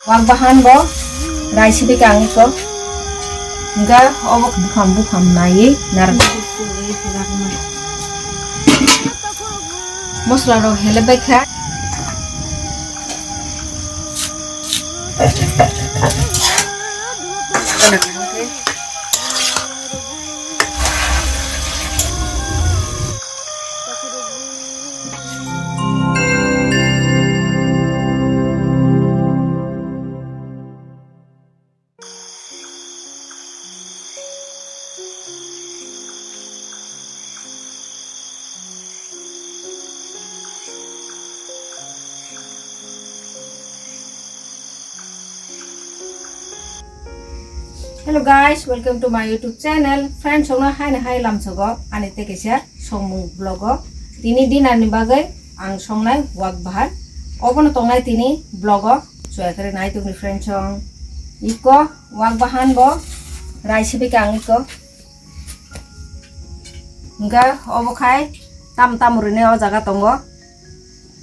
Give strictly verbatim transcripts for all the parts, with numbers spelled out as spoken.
Wak bahan bo rai sibika ang iko. Hingke obo bupham bupham naiwi narwk. Mosla rok hele bai kha. Hello guys, welcome to my YouTube channel. Friends, songno hai na hai lamsogo ani tei kaisa songmung vlog o. Tini dinner ni bagwi ang songnai wak bahan. Obono tongnai tini vlog o. Chwya khe nai tongni friends song. Iko wak bahan bo rai sibika ang iko. Hingke obo khai tam tam rwinai o jaga tongo.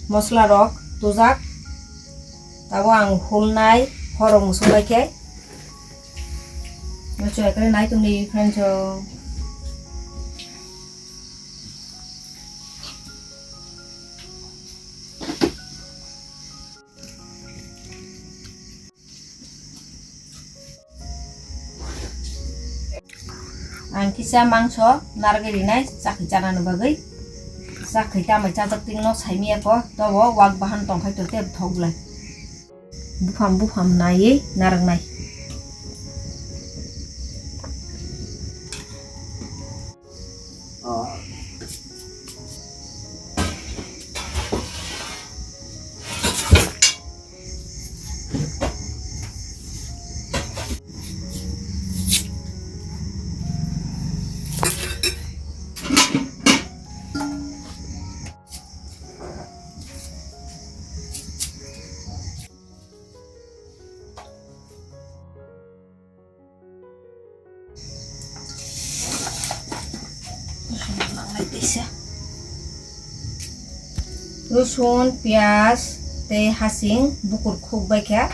Mosla rok tujak. Tabuk ang hulnai horok muchung bai khe. Chwya khe nai tongni friends song. Ang kisa mangso narwgwi rinai chakhi chanani bagwi. Chakhi tamai chajak tingno saimiyako, tobo wak bahan tongkhai to tei thok glai. Bupham bupham naiwi narwknai. Rosong, piyaj tei hasing bukur khuk bai kha,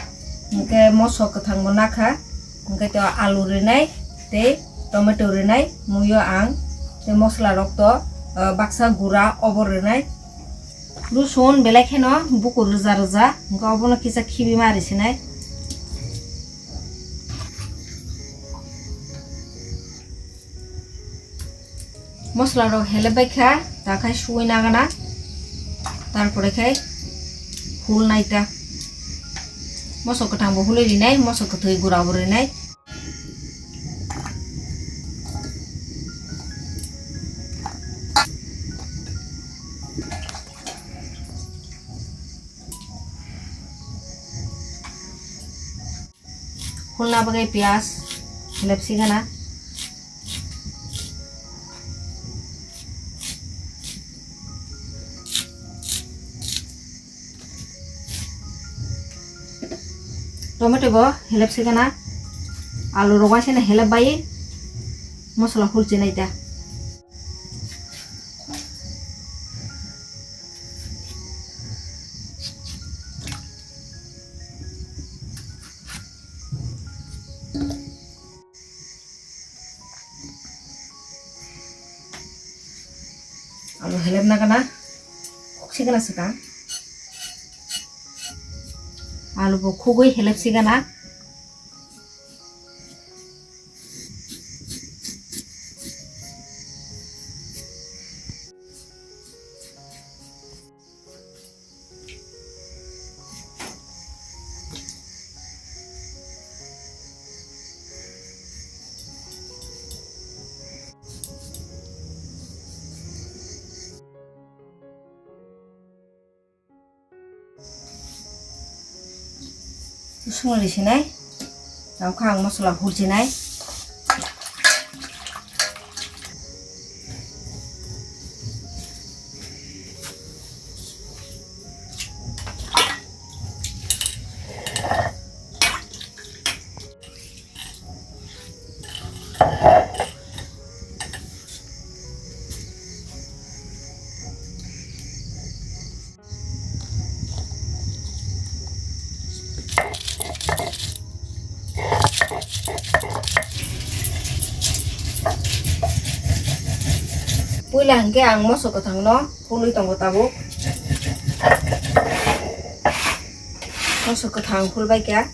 hingke moso kwthang bo nakha, hingke to alu rinai tei tomato rinai muiyo ang tei mosla rok to, ah, baksa gura obo rinai. Rosong belai kheno bukur rwja rwja, hingke obono kisa khibi ma risinai. Mosla rok hele bai kha, ta khai suwi nagana, tarpore khai hul nai ta. Moso kwthang bo hului rinai, moso kwthwi gura bo rinai. Hulna bagwi piyaj lepsi gana. Tomato bo helep sigana, alu rok waisana helep bai mosola hulchinai ta. Alu helep na gana, khuk sigana swkang. Alu bo khugwi helep sigana. Sungri sinai, tamo kha ang mosola hursinai. Puila hwnkhe ang moso kwthangno hului tongo tabuk. Moso kwthang hulbaikha.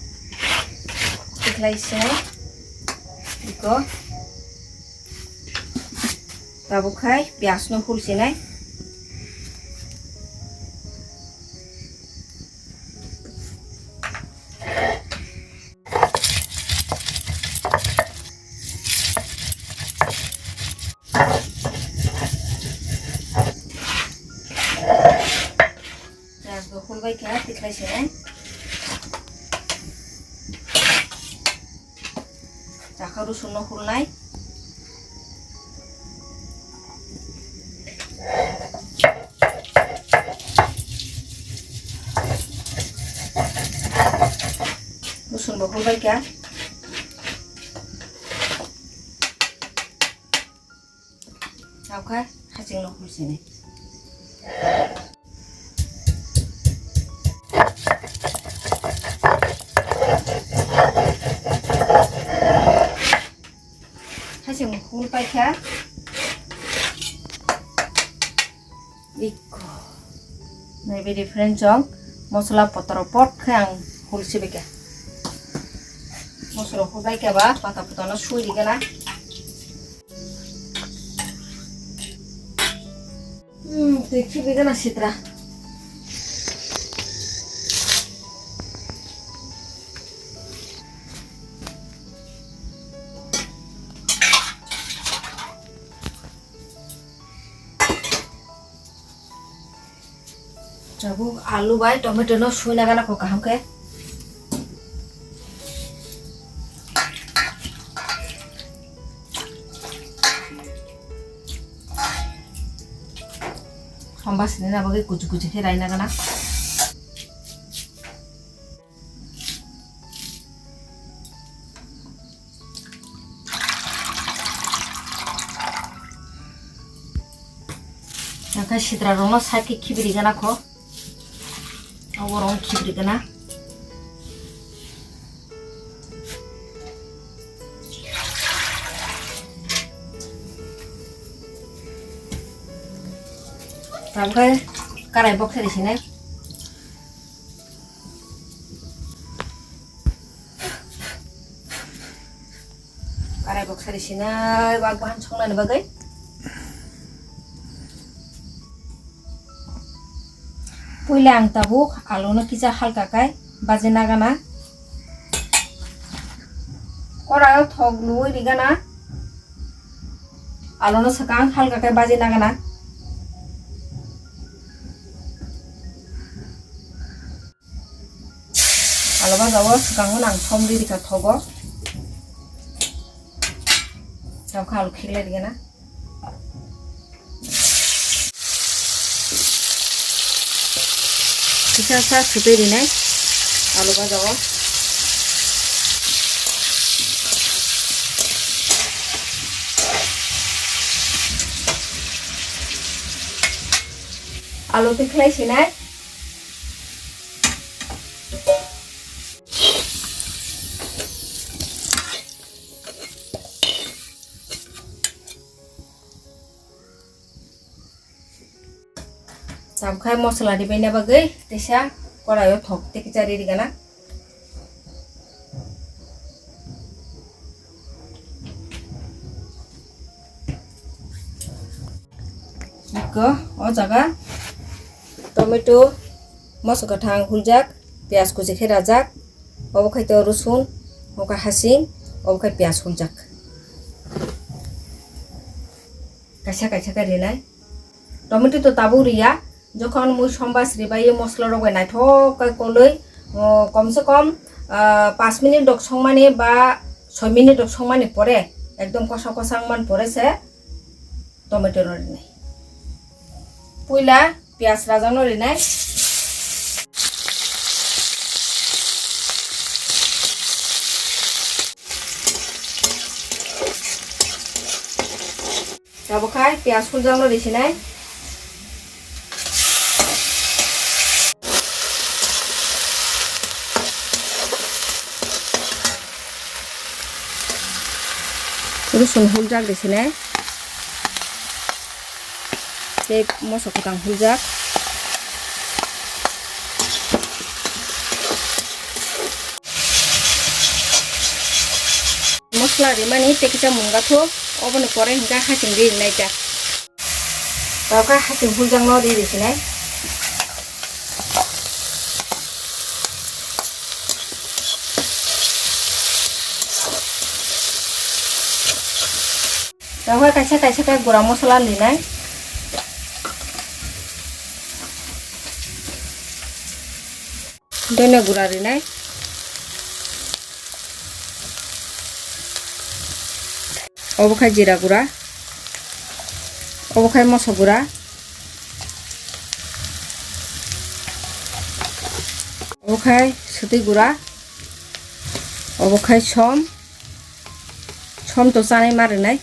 Tikhlai se iko. Tabuk khai piyaj no hul sinai. Piyaj bo hul bai kha, tikhlai se. Chakha rosun no hulnai. Rosun bo hul bai kha. Tao kha, haching no hul sini. Haching hul pai kha. Ikko. Naibe different chong. Mosola potro pot khe ang hul sibika. Mosola hul bai kha ba, pata pata no sui digana. Hmm, twi khibigana sitra. Tabuk alu bai tomato no sui nagana kho kaham khe. Somba sini na bagwi kuchu kuchu khe rai nagana. Angkhe sitra rokno side khe khibiri gana kho. Abo rok khibiri gana. Tamkhe karai box ri sinai. Karai box ri sinai, wak bahan songnani bagwi. Puila ang tabuk aluno kisa halka kai baji nagana. Koraio thok luwi rigana. Aluno swkang halka khe baji nagana. Alu baja o swkango nang thom ri rikha thogo. Tamo khe alu khiklai rigana. Kisa sa sutwi rinai alu baja o. Alu tikhlai sinai. Tamkhai mosola ribaina bagwi teisa koraio thok tei kisa ri rigana. Iko o jaga tomato, moso kwthang huljak, piyaj kuchi khe rajak, obo khai to rosun, obo khai hasing, obo khai piyaj huljak. Kaisa kaisa khe rinai. Tomato to tabuk riya, jokhon mui sombas ribai mosola rok bai naithok khe kolwi, o, kom se kom, ah, panch minute rok songmani ba soi minute rok songmani pore, ekdom kosa kosa wngmani pore se tomato no rinai. Puila piyaj rajak no rinai. Tabuk khai piyaj huljak no risinai. Rosun huljak di sini. Tei moso kwtang huljak. Mosla rimani tei kisa munga thok, oboni pore hingke hasing ri nai ta. Tawkhe hasing huljak no ri ri sinai. Tawkhe kaisa kaisa khe gura mosola rinai. Done gura rinai. Obo khai jira gura. Obo khai moso gura. Obo khai swtwi gura. Obo khai som. Som to chanai ma rinai.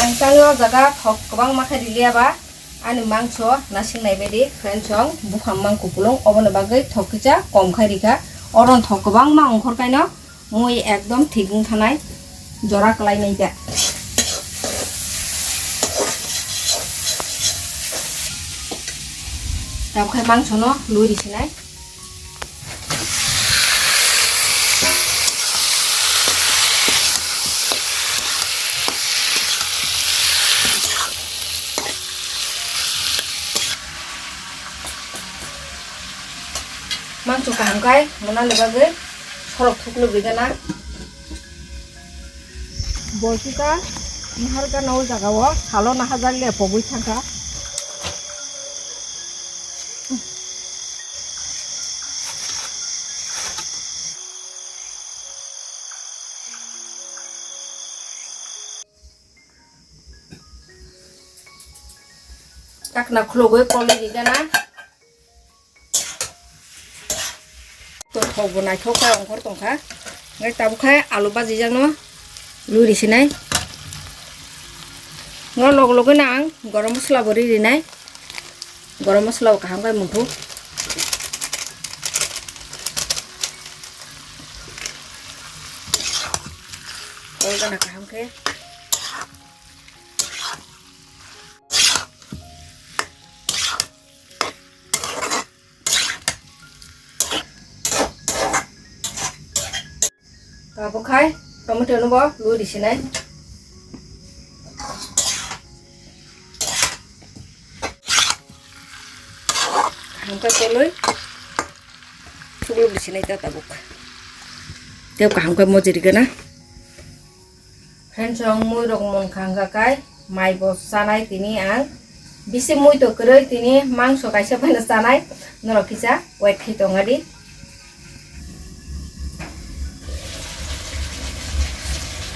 Ang tangwi o jaga thok kwbangma khe riliya ba, ani mangso nasing nai baidi, friends, ang buphang mang kupulung, oboni bagwi thok kisa kom khai rikha. Oro thok kwbangma ongkhor kaino. Mui ekdom thik wng thanai, jora kwlai nai da. Tabukhe mangso no lui ri sinai. Mangso kaham khai mwnani bagwi sorok thuklubri gana. Bo kisa nahar gana o jaga o salo nahajak le pogwi thangkha. Takna khulugwi kolwi ri gana. To thok bo naithok khe ongkhor tongkha. Ngai tabuk khai alu bajijakno lui risinai. Ngo log logwi no ang gorom masala bo ri rinai. Gorom masala bo kaham khai mungthu. Kol gana kaham khe. Tabuk khai tomato no bo lui risinai. Kaham khe tolwi thuklubri sinai ta tabuk. Tei kaham khe mojiri gana. Friends, ang mui rok munkha wngkha kai mai bo chanai tini ang. Bisi mui to kwrwi tini mangso kaisa phano chanai. Norok kisa wait khai tonga di.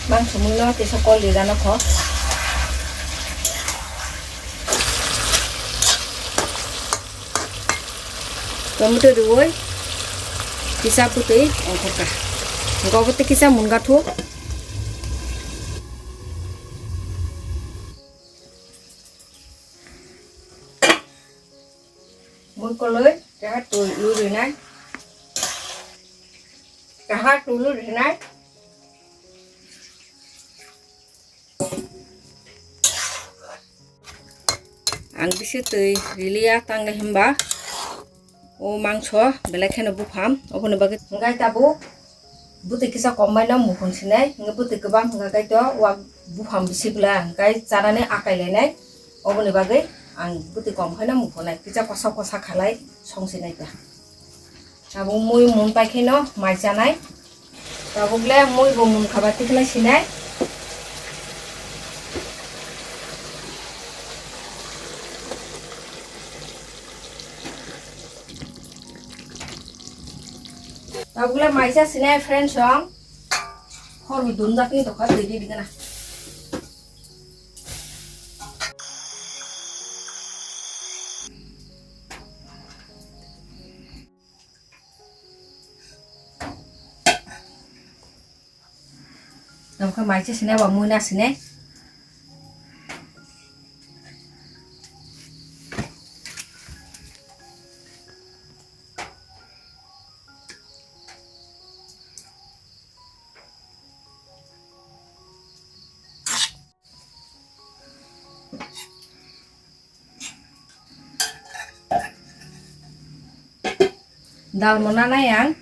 Mangso mui no tisa kol ri gana kho. Tomato riwi kisa putwi ongkhorkha. Hwnkhe obo tei kisa munga thu. Mui kolwi keha twi lui rinai. Keha twi lui rinai. Ang bisi twi riliya, tangwi hwnba o mangso belai kheno bupham, oboni bagwi hwnkhe tabuk bwtwi kisa kom bai no muphun sinai, hwnkhe bwtwi kwbang hwnkha khe to o bupham bisi bwla hwnkhe chanani akai lainai, oboni bagwi ang bwtwi kom khaino muphunai, kisa kosa kosa khalai song sinai ta. Tabuk mui mun pai khaino mai chanai. Tabuk le mui bo mun khaba tikhlai sinai. Tabuk le mai cha sinai friends song. Hor bo dum jak ni tokha twi di gana. Tamo khe mai se sine ba mui na sine. Dal mona nai ang,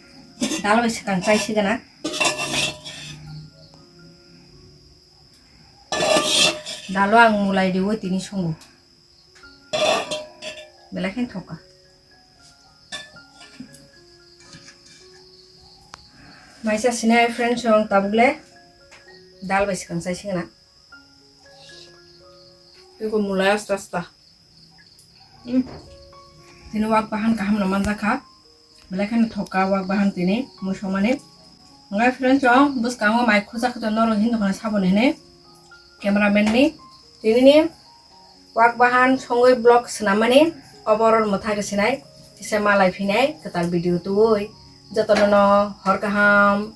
dal bai swkang chai sigana. Dalo ang mulai riwi tini songo. Belai khe thokha. Maisa sinai friends, ang tabuk le dal bai swkang chai sigana. Eko mulai asta asta. Hmm. Tini wak bahan kaham no manjakha. Belai kheno thokha wak bahan tini mui somani. Hwnkhai friends, o bwskango mai khujak khe norok hin dokhana saboni hinwi cameraman ni. Tini ni wak bahan songwi vlog swnamani obo oro mwthai rw sinai. Kisa malai phinai kwtal video tubui. Jotono no hor kaham.